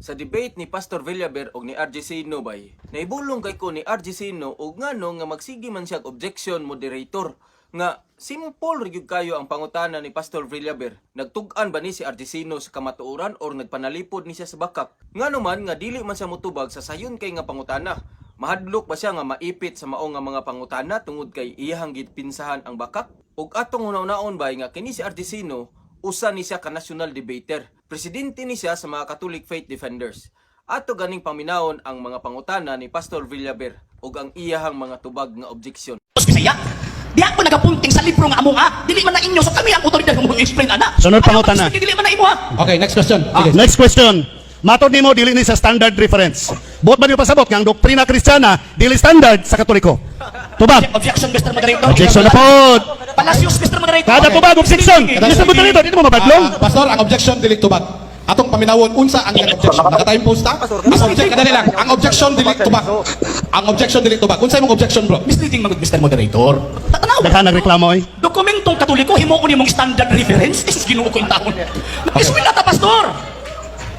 Sa debate ni Pastor Villaber og ni RG Sino bay, naibulong kay ko ni RG Sino og ngano nga magsige man siya og objection, moderator, nga simple ra gyud kayo ang pangutana ni Pastor Villaber. Nagtug-an ba ni si RG Sino sa kamatuoran or nagpanalipod ni siya sa bakak? Ngano man nga dili man siya motubag sa sayon kay nga pangutana? Mahadlok ba siya nga maipit sa mao nga mga pangutana tungod kay iyahang gipinsahan ang bakak? Ug atong hunahunaon bay nga kini si RG Sino, usa ni siya ka national debater. Presidente ni siya sa mga Catholic Faith Defenders. Ato ganing paminawon ang mga pangutana ni Pastor Villaber ug ang iyahang mga tubag nga objection. Bisaya. Diha ko nagapunting sa libro nga amo nga. Dili man na inyo, so kami ang otoridad mo explain ana. Sunod Ayaw pangutana. mag-explain, dili man na imo ha. Okay, next question. Sige. Next question. Matod nimo, dili ni sa standard reference. Buot ba niyo pasabot nga ang doktrina Kristiyana dili standard sa Katoliko? Tubag. Objection, Mr. Moderator. Objection na pod. Palacios, Mr. Moderator. Kada tubag objection. Mr. Moderator, dili mo mabadlong. Ah, Pastor, ang objection dili tubag. Atong paminawon unsa ang iyang objection. Naka-time post ta? Ang objection, kadali lang. Ang objection dili tubag. Ang objection dili tubag. Unsa imong objection, bro? Misleading man gud, Mr. Moderator. Tanaw. Daghan nagreklamo oy. Dokumentong Katoliko himuon nimong standard reference. Jesus, Ginoo ko yung taon. Nag-eskwela ta, pastor.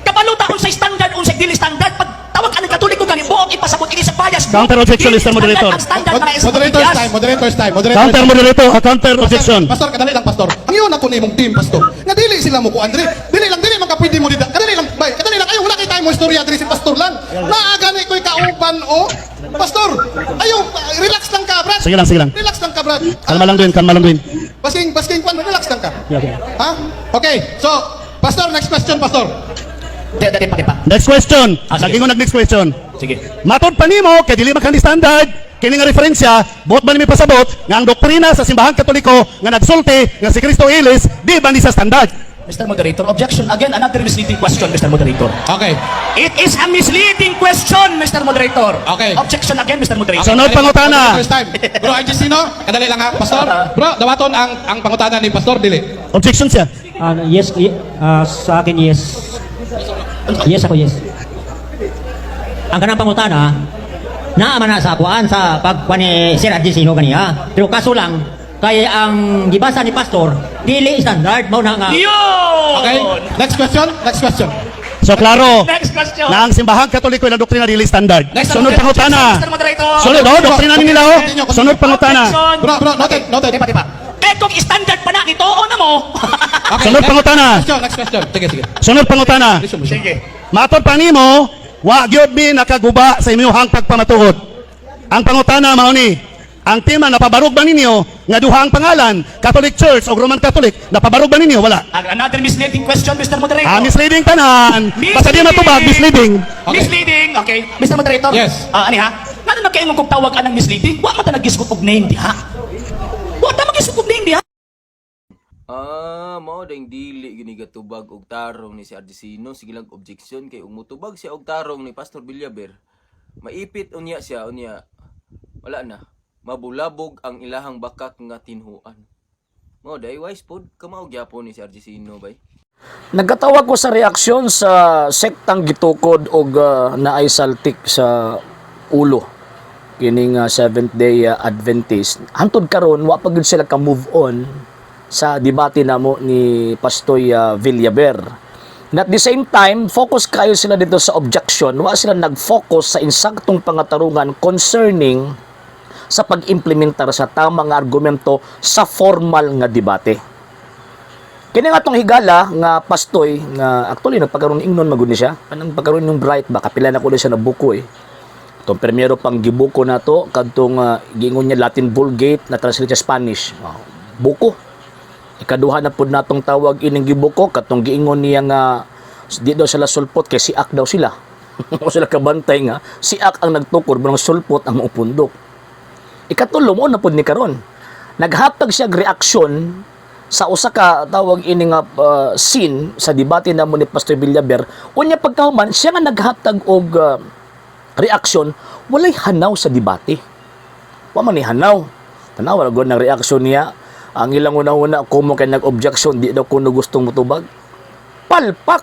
Kabalo ta unsa standard, unsa dili standard. Pag tawag ka ng Katoliko gani buot ipasabot ini sa bias. Counter objection, Dili Mr. Moderator. standard. Ang standard na is Moderator's time, moderator's time, moderator's Counter moderator, counter objection. Pastor, kadali lang, pastor. Ang iyon ako na imong team, pastor. Nga dili sila mo kuan diri. Dili lang, dili man ka pwede mo dida. Kadali lang, bay. Kadali lang ayo wala kay time mo istorya diri, si pastor lang. Naa gani ko'y kauban o. Pastor, ayo relax lang ka, brad. Sige lang, sige lang. Relax lang ka, brad. Kalma lang din, kalma lang din. Basking, basking kwan, relax lang ka. Okay. Ha? Okay. So, pastor, next question, pastor. Di, di, di pa, di pa. Next question. Ah, sige. Naging nag next question. Sige. Matod pa nimo kay dili man kani standard kini nga referensya, buot ba nimo pasabot nga ang doktrina sa Simbahang Katoliko nga nagsulti nga si Kristo ilis di ba ni sa standard? Mr. Moderator, objection again, another misleading question, Mr. Moderator. Okay. It is a misleading question, Mr. Moderator. Okay. Objection again, Mr. Moderator. Sunod pangutana. First time. Bro, Argentino, kadali lang ha. Pastor, bro, dawaton ang pangutana ni Pastor dili. Objection siya. Ah, yes, sa akin yes. Yes ako, yes. Ang kanang pangutana, naa man na sa kuan sa pagkuan ni Sir Argentino ganiya. Pero kaso lang, kay ang gibasa ni Pastor, dili standard mao na nga. Yun! Okay? Next question, next question. So klaro Next question. na ang Simbahang Katoliko ilang doktrina dili standard. Next Sunod objection, pangutana. Mr. Moderator. Sunod oh, doktrina ni nila oh. Sunod pangutana. Objection. Bro, bro, noted, noted. Di pa, di pa. Kaya kung standard pa na, ito na mo. Okay, Sunod next pangutana. question, next question. Sige, sige. Sunod pangutana. Resume, resume. Sige. Matod pa nimo, wa gyud mi nakaguba sa inyong pagpamatuod. Ang pangutana mao ni, ang tema, napabarog ba ninyo nga duha ang pangalan, Catholic Church o Roman Catholic? Napabarog ba ninyo? Wala. Another misleading question, Mr. Moderator. Ah, misleading tanan. Basta di matubag, misleading. Okay. Misleading, okay. Mr. Moderator. Yes. Ah, ani ha? Ngano nagkaingon kong tawag anang misleading? Wa man ta nagisgot og name diha. Wa ta magisgot og name diha. Ah, mao ding dili gini gatubag og tarong ni si Ardisino. Sige lang objection kay ug motubag siya og tarong ni Pastor Villaber, maipit unya siya, unya wala na. Mabulabog ang ilahang bakak nga tinhuan. Mao day wise pod kamao gyapon ni si Argesino bay. Nagkatawag ko sa reaksyon sa sektang gitukod og naay saltik sa ulo kining Seventh Day Adventist. Hantod karon wa pa gyud sila ka move on sa debate namo ni Pastoy Villaber. And at the same time, focus kayo sila dito sa objection, wa sila nag-focus sa insaktong pangatarungan concerning sa pag-implementar sa tamang argumento sa formal nga debate. Kini nga tong higala nga pastoy nga actually nagpakaroon ingnon magud ni siya. Kanang pagkaroon yung bright ba, kapila na ko na siya nabuko eh. Itong primero pang gibuko nato kadtong giingon niya Latin Vulgate na translate sa Spanish. Oh, buko. Ikaduha na pud natong tawag ining gibuko katong giingon niya nga di daw sila sulpot kay siak daw sila. O sila kabantay nga siak ang nagtukor mga sulpot ang maupundok. Ikatulo mo na pud ni karon. Naghatag siya og reaksyon sa usa ka tawag ini nga scene sa debate namo ni Pastor Villaber. Unya pagkahuman siya nga naghatag og reaksyon, walay hanaw sa debate. Wa man ni hanaw. Tanawa ra gud ng reaksyon niya. Ang ilang una-una kumo kay nag-objection, di daw kuno gustong mutubag. Palpak.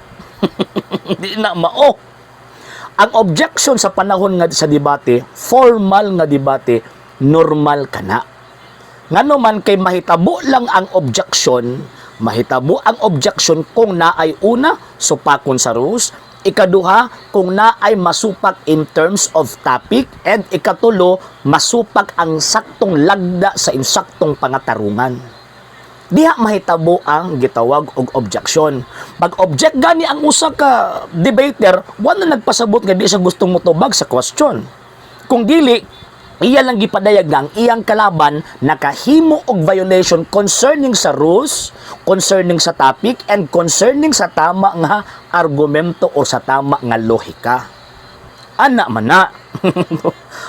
Di na mao. Ang objection sa panahon nga sa debate, formal nga debate, normal kana. Ngano man kay mahitabo lang ang objection, mahitabo ang objection kung naay una, supakon sa rules, Ikaduha, kung naay masupak in terms of topic. And ikatulo, masupak ang saktong lagda sa insaktong pangatarungan. Diha mahitabo ang gitawag og objection. Pag object gani ang usa ka debater, wala nagpasabot nga di siya gustong motubag sa question. Kung dili, iya lang gipadayag nga ang iyang kalaban nakahimo og violation concerning sa rules, concerning sa topic, and concerning sa tama nga argumento o sa tama nga lohika. Ana man na.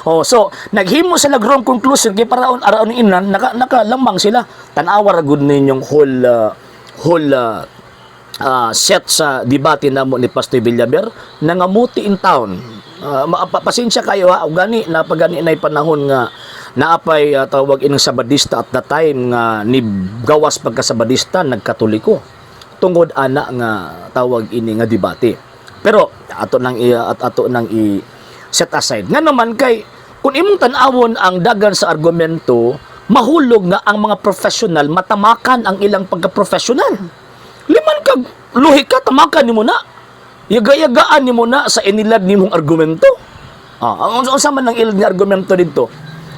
Oh, so naghimo sila wrong conclusion kay paraon araon inan nakalamang sila. Tan-awa ra gud ninyong whole set sa debate namo ni Pastor Villaber, nangamuti in town. Pasensya kayo ha, og gani na pagani nay panahon nga naapay tawag ining Sabadista at the time nga ni gawas pagka Sabadista, nagkatoliko tungod ana nga tawag ini nga debate. Pero ato nang i set aside. Nga naman kay kung imong tan-awon ang dagan sa argumento, mahulog nga ang mga professional matamakan ang ilang pagka-professional. Liman kag lohika, tamakan nimo na. Yaga-yagaan nimo na sa inilad nimong argumento. Ah, ang unsa man ang ilad nga argumento didto?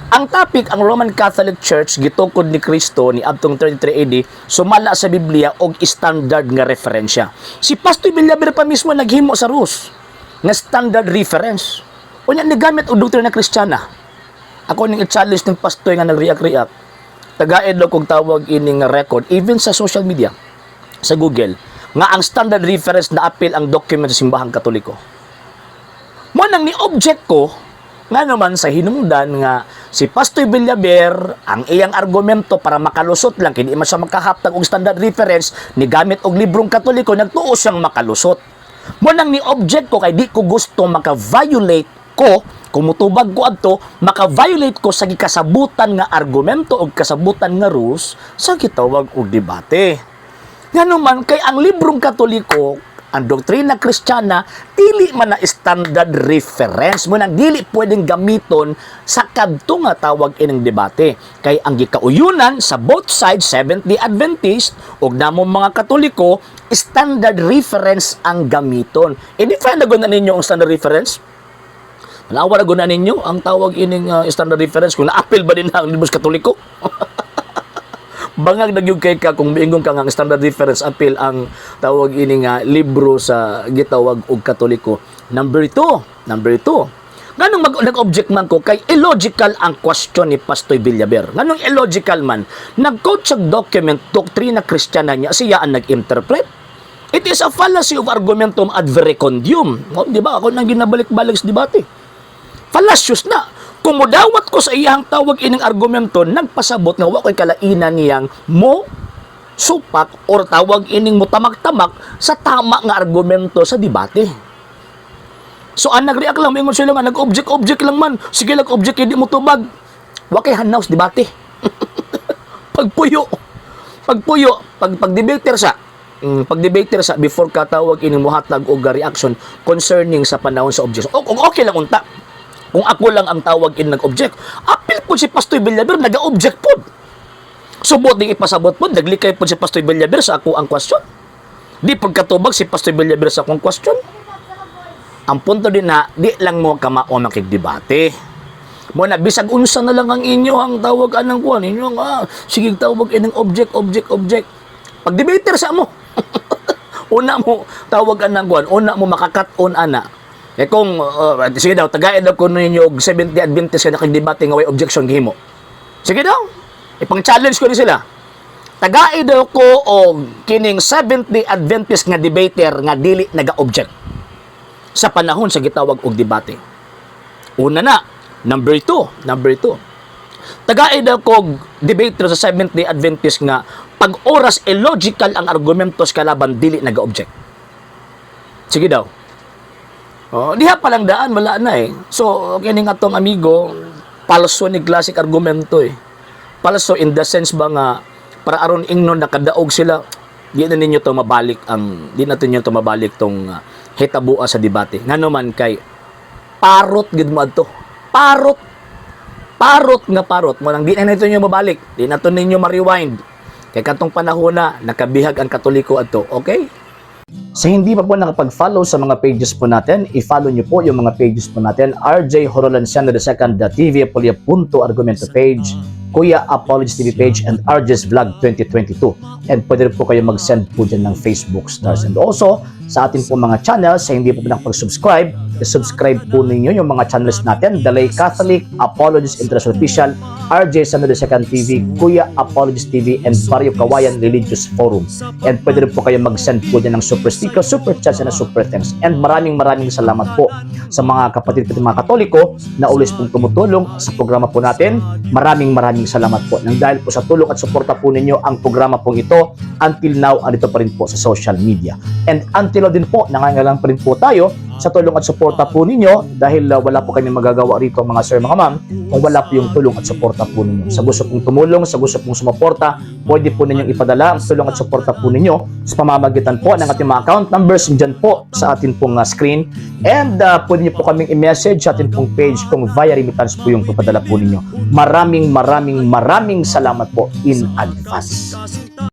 Ang topic, ang Roman Catholic Church gitukod ni Kristo ni adtong 33 AD sumala sa Biblia og standard nga referensya. Si Pastor Villaver pa mismo naghimo sa rules nga standard reference. Unya nigamit og doktrina Kristiyana. Ako ning i-challenge ng pastor nga nag-react-react. Tagaid daw kog tawag ini nga record even sa social media, sa Google, nga ang standard reference na apil ang document sa simbahang Katoliko. Mo nang ni-object ko nga naman sa hinungdan nga si Pastor Villaver, ang iyang argumento para makalusot lang kay di man siya makahaptag og standard reference, ni gamit og librong Katoliko, nagtuo siyang makalusot. Mo nang ni-object ko kay di ko gusto maka-violate ko kung mutubag ko adto, maka-violate ko sa gikasabutan nga argumento og kasabutan nga rules sa gitawag og debate. Ngano man kay ang librong Katoliko, ang doktrina Kristiyana, dili man na standard reference mo nang dili pwedeng gamiton sa kadto nga tawag ining debate. Kay ang gikauyunan sa both sides, Seventh-day Adventist ug namong mga Katoliko, standard reference ang gamiton. I-define na gud na ninyo ang standard reference. Malawa na gud na ninyo ang tawag ining standard reference kung naapil ba din ang libros Katoliko. Bangag na gyud kay ka kung miingon ka nga ang standard reference apil ang tawag ini nga libro sa gitawag og Katoliko. Number two. Nganong nag-object man ko kay illogical ang question ni Pastor Villaver. Nganong illogical man? Nag-quote siya document doktrina Kristiyana niya, siya ang nag-interpret. It is a fallacy of argumentum ad verecundiam. O, di ba? Ako nang ginabalik-balik sa debate. Fallacious na. Kung mudawat ko sa iyang tawag ining argumento, nagpasabot nga wa ko'y kalainan niyang mo supak or tawag ining mutamak-tamak sa tama nga argumento sa debate. So ang nag-react lang, mingon sila nga nag-object-object lang man. Sige lang object, hindi mo tubag. Wa kay hanaw sa debate. Pagpuyo. Pagpuyo, pag debater sa pag debater sa before ka tawag ining muhatag og reaction concerning sa panahon sa objection. O, okay lang unta. Kung ako lang ang tawag in nag-object, apil po si Pastor Villaver, naga-object po. Subot ding ipasabot po, naglikay po si Pastor Villaver sa ako ang question. Di pagkatubag si Pastor Villaver sa akong question. Ang punto din na, di lang mo kamao makigdebate. Mo na bisag unsa na lang ang inyo ang tawag anang kuan inyo ang sige tawag ining object, object, object. Pag debater sa mo. Una mo tawag anang kuan, una mo makakat-on ana. Eh kung sige daw tagain daw kuno ninyo og 70 Adventist ka nakigdebate nga way objection gihimo. Sige daw. Ipang-challenge ko ni sila. Tagai daw ko og kining 70 Adventist nga debater nga dili naga-object sa panahon sa gitawag og debate. Una na, number two. Tagai daw kog debater sa Seventh-day Adventist nga pag oras illogical ang argumentos kalaban, dili naga-object. Sige daw. Oh, diha pa lang daan, wala na eh. So, kining atong amigo, palso ni classic argumento eh. Palso in the sense ba nga para aron ingnon nakadaog sila, di na ninyo to mabalik tong hitabua sa debate. Ngano man kay parot gid mo adto. Parot, parot nga parot mo nang di na nito ninyo mabalik, di na to ninyo ma-rewind. Kay katong panahon na nakabihag ang Katoliko adto, okay? Sa hindi pa po nakapag-follow sa mga pages po natin, i-follow nyo po yung mga pages po natin. RJ Horolenciano II, TV Apolia Punto Argumento page, Kuya Apologies TV page, and RJ's Vlog 2022. And pwede rin po kayo mag-send po dyan ng Facebook stars. And also, sa atin po mga channels, sa hindi po nakapag-subscribe, i-subscribe po ninyo yung mga channels natin: The Lay Catholic, Apologies International Official, RJ Sano II TV, Kuya Apologies TV, and Barrio Kawayan Religious Forum. And pwede rin po kayo mag-send po dyan ng super sticker, super chats, and super thanks. And maraming maraming salamat po sa mga kapatid ko, mga Katoliko na always pong tumutulong sa programa po natin. Maraming maraming salamat po. Nang dahil po sa tulong at suporta po ninyo, ang programa pong ito until now andito pa rin po sa social media. And until now din po, nangangailangan pa rin po tayo sa tulong at suporta po ninyo dahil wala po kami magagawa rito, mga sir, mga ma'am, kung wala po yung tulong at suporta po ninyo. Sa gusto pong tumulong, sa gusto pong sumuporta, pwede po ninyong ipadala ang tulong at suporta po ninyo sa pamamagitan po ng ating mga account numbers dyan po sa atin pong screen. And pwede niyo po kaming i-message sa atin pong page kung via remittance po yung papadala po ninyo. Maraming maraming maraming salamat po in advance.